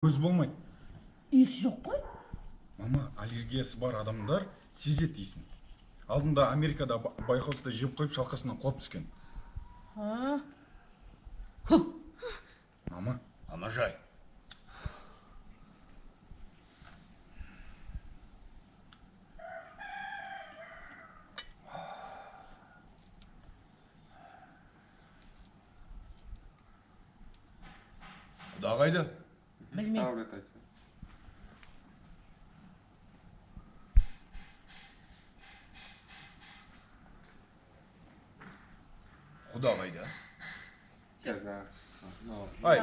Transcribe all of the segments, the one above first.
Көз болмайды. Иіс жоқ қой. Мама, аллергиясы бар адамдар сезеді дейсің. Алдында Америкада байқаусызда жеп қойып, шалқасынан құлап түскен. Мама. Амажай. Құда қайда? Білмеймін. Құда қайда? Ай.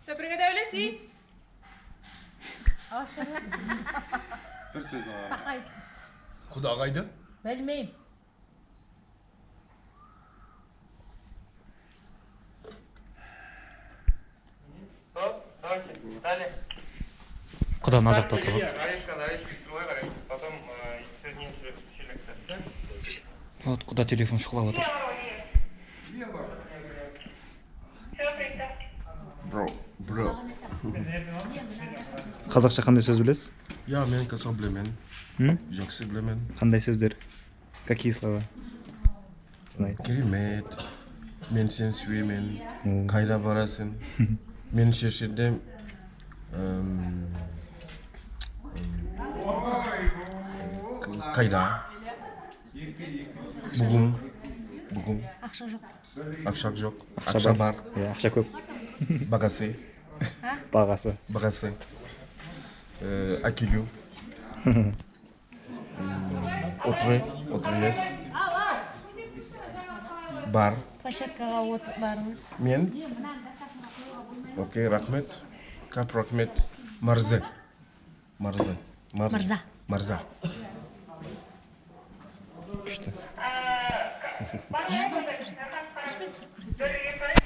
Все, приготовились и... Бір сөз оған. Құда қайда? Білмеймін. Құда мына жақта отыр ғой. Вот құда телефон шұқылап отыр. Бро, бро. Қазақша қандай сөз білесіз? Я, мен қазақша білемін. Жақсы білемін. Қандай сөздер? Какие слова знаете? Керемет. Мен сені сүйемін. Қайда барасың? Мен шешедім. Қайда? Бүгін. Бүгін. Ақша жоқ. Ақша жоқ. Ақша бар. Иә, ақша көп. Бағасы. Бағасы. Бағасы. Әкелу. Отыр. Отырмес. Бар. Площадкаға барыңыз. Мен? Окей, рахмет. Кап рахмет. Марза. Марза. Мырза. Мырза. Күшті. Иә, түсірді. Мен түсіріп көрейін.